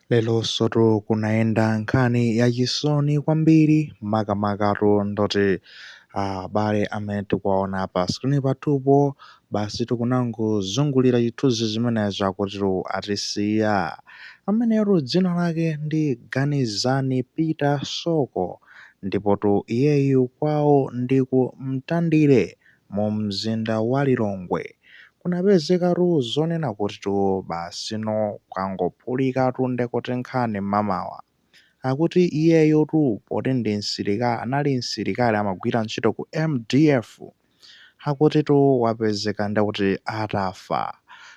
Leronsotu kunayenda nkhani yachisoni kwambiri, makamakatu ndoti abale amene tikuwaona pa screen pathupo, basi tikunangozungulira chithunzi chimenecho akutitu atisiya. Ameneyotu dzina lake ndi Ganizani Peter Soko, ndipotu iyeyu kwawo ndi ku Mtandire mu mzinda wa Lilongwe. Kunapezekatu zonena kutitu basino kwangophulikatu ndekuti nkhani mmamawa. Akuti iyeyotu poti ndi msilikali, anali msilikali amagwira ntchito ku MDF, akutitu wapezeka ndekuti atafa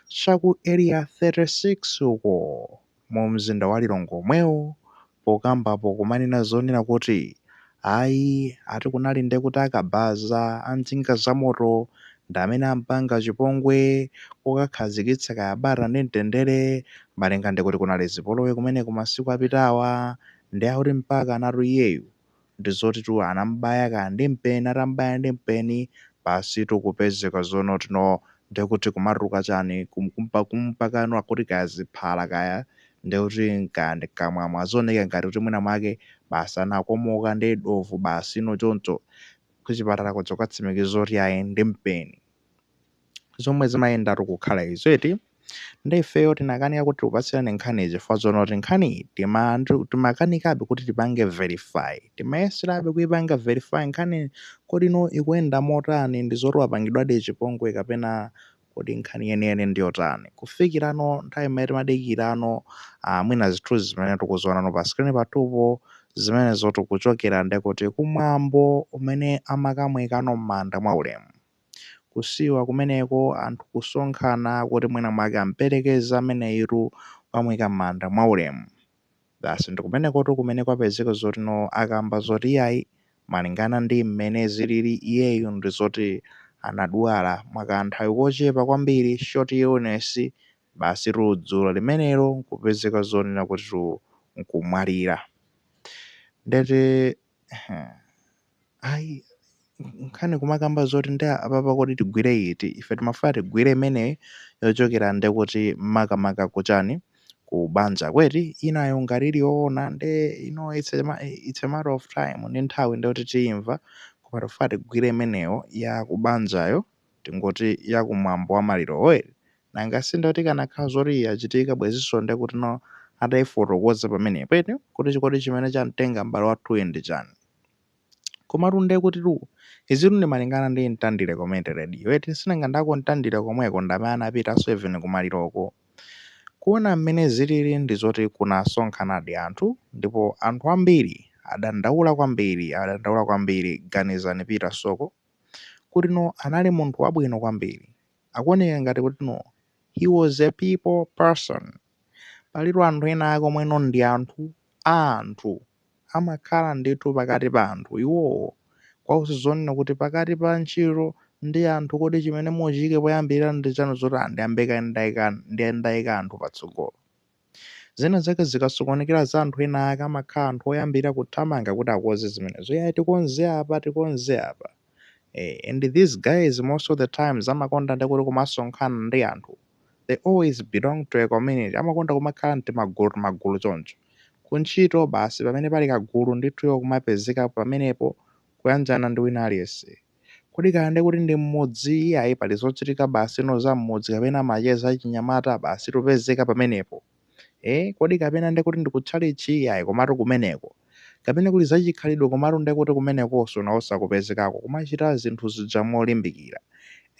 chaku Area 36 uko mu mzinda wa Lilongwe omwewo. Pokambapo kumanena zonena kuti ayi, ati kunali ndekuti akabaza a njinga zamoto ndi amene ampanga chipongwe kukakhazikitsa kaya bata ndi mtendere, malinga ndikuti kunali zipolowe kumeneko masiku apitawa. Ndi akuti mpaka anatu iyeyu ndi zotitu anambaya kaya ndi mpeni, atambaya ndi mpeni basitu kupezeka zonotino ndekuti kumatuluka chani kumpakano akuti kaya ziphala kaya ndekuti kaya ndi kamwamwa, zooneka ngati kuti mwina mwake basi anakomoka ndi dovu basi ino. Choncho kuchipatala kuja kukatsimikiza kuti ayi, ndi mpeni. Zomwe zimayendatu kukhala izo eti. Ndi ifeyo tinakanika kuti tikupatsirani nkhani chifukwa zonoti nkhani timakanikabe kuti tipange verify, timayeserabe kuipanga verify nkhani, kodi ino ikuyenda motani, ndi zoti wapangidwadi chipongwe kapena kodi nkhani yeniyeni ndiyotani? Kufikirano nthawi imene timadikirano, mwina zithunzi zimene tikuzionano pa screen pathupo, zimenezo tikuchokera ndekuti kumwambo umene amakamwekano m'manda mwa ulemu, kusiwa kumeneko anthu kusonkhana kuti mwina mwake amperekeza ameneyitu kamweka m'manda mwa ulemu. Basi ndikumenekotu kumene kwapezeka zoti no akamba zoti iyayi, malingana ndi mmene zilili, iyeyu ndi zoti anadwala mwakanthawi kochepa kwambiri, short illness, basi dzulo limenelo nkupezeka zonena kuti tu nkumwalira. Ndete ayi, nkhani kumakamba zoti ndi apapa kodi tigwire iti? Ife timafuna tigwire imeneyi yochokera ndekuti makamaka kuchani, ku banja kweti. Inayo ngati ili yoona nde it's a matter of time, ndi nthawi ndekuti tiyimva, koma tifuna tigwire imeneyo ya kubanjayo, tingoti ya kumwambo wa maliro oye. Nanga sindoti kanakhala zoti yachitika bwezinso ndekuti no atayifotokoza pamenepo eti, kuti chikoti chimene chamtenga m'bale wathuyu ndi chani. Komatu nde kuti tu izitu ndimalingana ndi Mtandire Community Radio eti, sinanga ndako Mtandire komweko ndamene anapitanso even kumaliroko kuona mmene zilili. Ndi zoti kunasonkhanadi anthu, ndipo anthu ambiri adandaula kwambiri, adandaula kwambiri Ganizani Peter Soko kuti no anali munthu wabwino kwambiri, akuoneka ngati kuti no he was a people person. Palitu anthu ena ake omweno ndi anthu a anthu, amakhala ndithu pakati pa anthu iwowo, kwausi zonena kuti pakati pa ntchito ndi anthu, kodi chimene muchike poyambirira ndi chanu? Zoti andiyambeka ndayika anthu patsogolo. Zina zake zikasokonekera za anthu ena ake, amakhala anthu oyambirira kuthamanga kuti akonze zimenezo, ya tikonze apa, tikonze apa. And these guys most of the times amakonda ndikuti kumasonkhana ndi anthu, they always belong to a community, amakonda kumakhala mtimagulu timagulu choncho. Kuntchito basi pamene pali kagulu ndithuyo kumapezeka pamenepo kuyanjana ndi wina aliyense. Kodi kaya ndikuti ndi mmudzi, iyayi, pali zochitika basi no za mmudzi kapena macheza achinyamata, basi tupezeka pamenepo. Kodi kapena ndikuti ndikutchalichi, iyayi, komatu kumeneko kapena kuli zachikhalidwe, komatu ndikuti kumenekonso nawonso akupezekako kumachita zinthu zija molimbikira.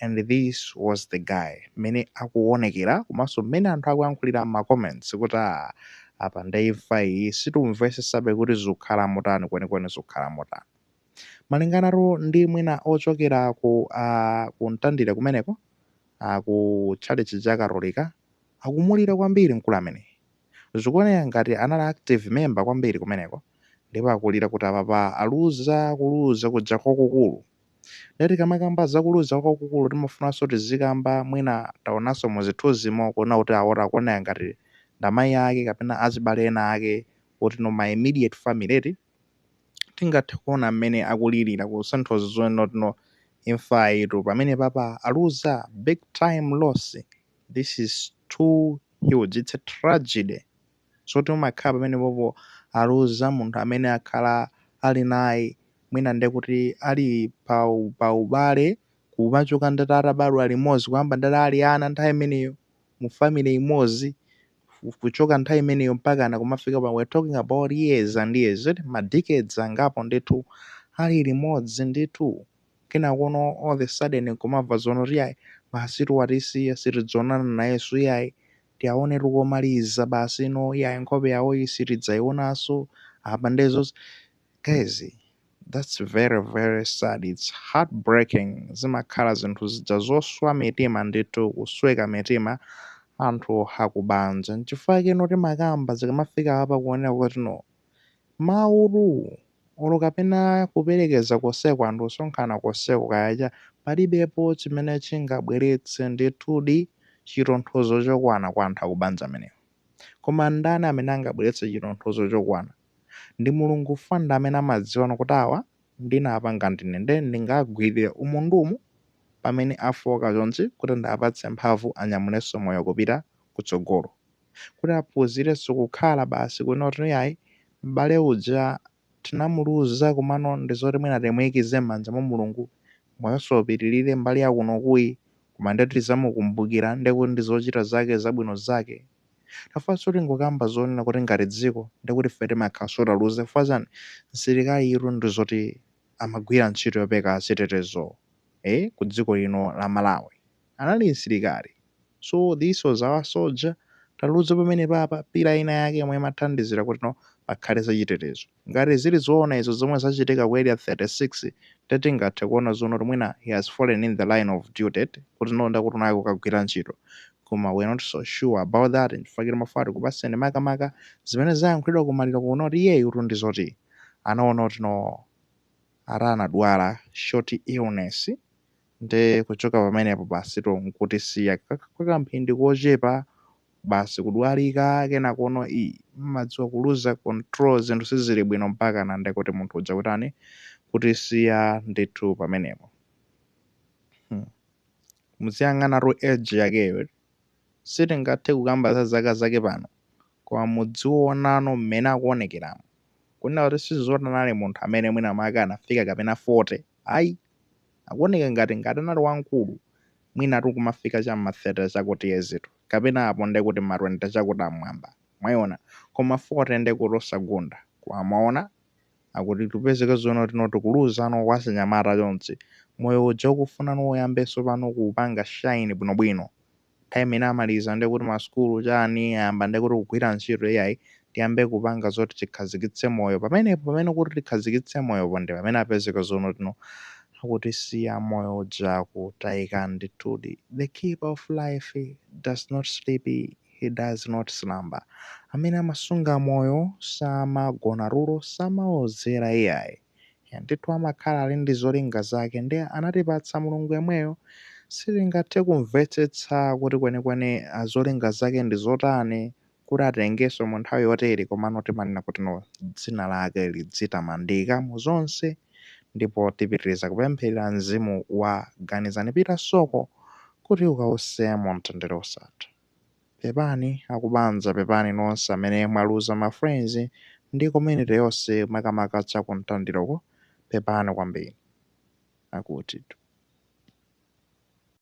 And this was the guy mmene akuonekera, komanso mmene anthu akuyankhulira ma comments kuti a apa ndaimfa iyi, situmvesesabe kuti zikukhala motani kwenikweni, zikukhala motani. Malinganatu ndi mwina ochokera ku Mtandire kumeneko, ku tchalichi cha Katolika, akumulira kwambiri mkulu ameneyi. Zikuoneka ngati anali active member kwambiri kumeneko, ndipo akulira kuti apapa aluza, kuluza kuja kwakukulu. Ndati kamakamba zakuluza kwakukulu, timafunanso tizikamba mwina taonanso muzithunzimo kuona kuti awota akuoneka ngati ndamayi ake kapena azibale ena ake, kuti no my immediate family eti. Tingathe kuona mmene akulirira kusanthauza zonena imfa itu pamene papa aluza, big time loss. This is too huge, it's a tragedy. Zoti umakhala pamenepopo aluza munthu amene akhala ali naye, mwina ndekuti ali pa ubale, kumachoka ndati atabadwa limodzi, kuyamba ndati ali ana nthawi imeneyo mu family imodzi, kuchoka nthawi imeneyo mpaka kumafika pa, we're talking about years and years, ma decades angapo ndithu ali limodzi ndithu. Kenakono all the sudden kumamva zono yayi, basi watisiya, sitidzonana nayenso iyayi, tiaone tikomaliza basi, no iyayi, nkhope yawo iyi sitidzayionanso apa. Ndezonse guys, that's very very sad, it's heartbreaking. Zimakhala zinthu zija zoswa mitima ndithu, kusweka mitima anthu akubanja. Nchifukwa chake timakamba zikamafika apa kuonera kuti no maulu olo kapena kuperekeza koseko, anthu osonkhana koseko kayacha, palibepo chimene chingabweretse ndithudi chitonthozo chokwana kwa anthu akubanja amenewo. Koma ndani amene angabweretse chitonthozo chokwana? Ndi Mulungu fanda amene amadziwa kuti awa ndinapanga ndine, nde ndingagwirire umundumu pamene afoka chonchi kuti ndapatse mphamvu, anyamulenso moyo kupita kutsogolo, kuti aphunzirenso kukhala basi kuno yayi, m'bale uja tinamuluza, komano ndizoti mwina timuyikize m'manja mwa Mulungu, moyonso upitirire mbali yakunokuyi, koma ndeti tizamukumbukira ndekuti ndi zochita zake zabwino zake. Tafanso tingokamba zonena kuti ngati dziko ndekuti ife timakhala taluza. Chifukwa chani? Msilikali iru ndizoti amagwira ntchito yopeka chitetezo ku dziko lino la Malawi, anali msilikali. So this was our soldier. Taluza pamene papa pillar ina yake yomwe imathandizira kuti no pakhale zachitetezo. Ngati zili zoona izo zomwe zachitika ku Area 36, tetingathe kuona zoona kuti mwina he has fallen in the line of duty, kuti no ndakuti naye kukagwira ntchito, koma we're not so sure about that. Nchifukwa timafuna tikupaseni makamaka zimene zayankhulidwa kumaliro kuno, kuti iyeyu ndi zoti anaona kuti no ara anadwala short illness, nde kuchoka pamenepo basi to nkutisiya kwa kamphindi kochepa basi, kudwalika, kenakono i mmadziwa kuluza control, zinthu sizili bwino, mpaka nande kuti munthu uja kutani, kutisiya ndithu pamenepo. Muziyang'anatu age yakeyo, sitingathe kukamba za zaka zake pano, koma mudzionano mmene akuonekeramo, kunena kuti sizoti anali munthu amene mwina mwake anafika kapena 40 ayi. Akuoneka ngati anali wamkulu, mwina kumafika cham'ma 30 chakuti yezitu, kapena apo ndekuti ma 20 chakuti amwamba mwayiona, koma 40 ndekuti osagunda. Koma mwaona akuti tipezeke zoona kuti tikuluzano wachinyamata chonchi, moyo uja ukufuna uyambenso pano kupanga shine bwinobwino, nthawi imene amaliza ndekuti masukulu chani, ayamba ndekuti kugwira ntchito, iyayi, tiyambe kupanga zoti tikhazikitse moyo pamenepo. Pamene kuti tikhazikitse moyopo ndi pamene apezeka zoona tino akutisiya, moyo uja kutayika ndithudi. The keeper of life does not sleep, he does not slumber. Amene amasunga moyo samagona tulo, samaozera iyayi. Ndithu amakhala ali ndi zolinga zake, ndi anatipatsa Mulungu yemweyo. Sitingathe kumvetsetsa kuti kwenikweni zolinga zake ndi zotani kuti atengenso mu nthawi yotere, komano timanena kuti no, dzina lake lidzitamandika mu zonse, ndipo tipitiriza kupempherera mzimu wa Ganizani Peter Soko kuti ukause mu mtendere osatha. Pepani akubanja, pepani nonse amene mwaluza ma friends ndi community yonse, makamaka chakumtandiroko, pepani kwambiri akuti.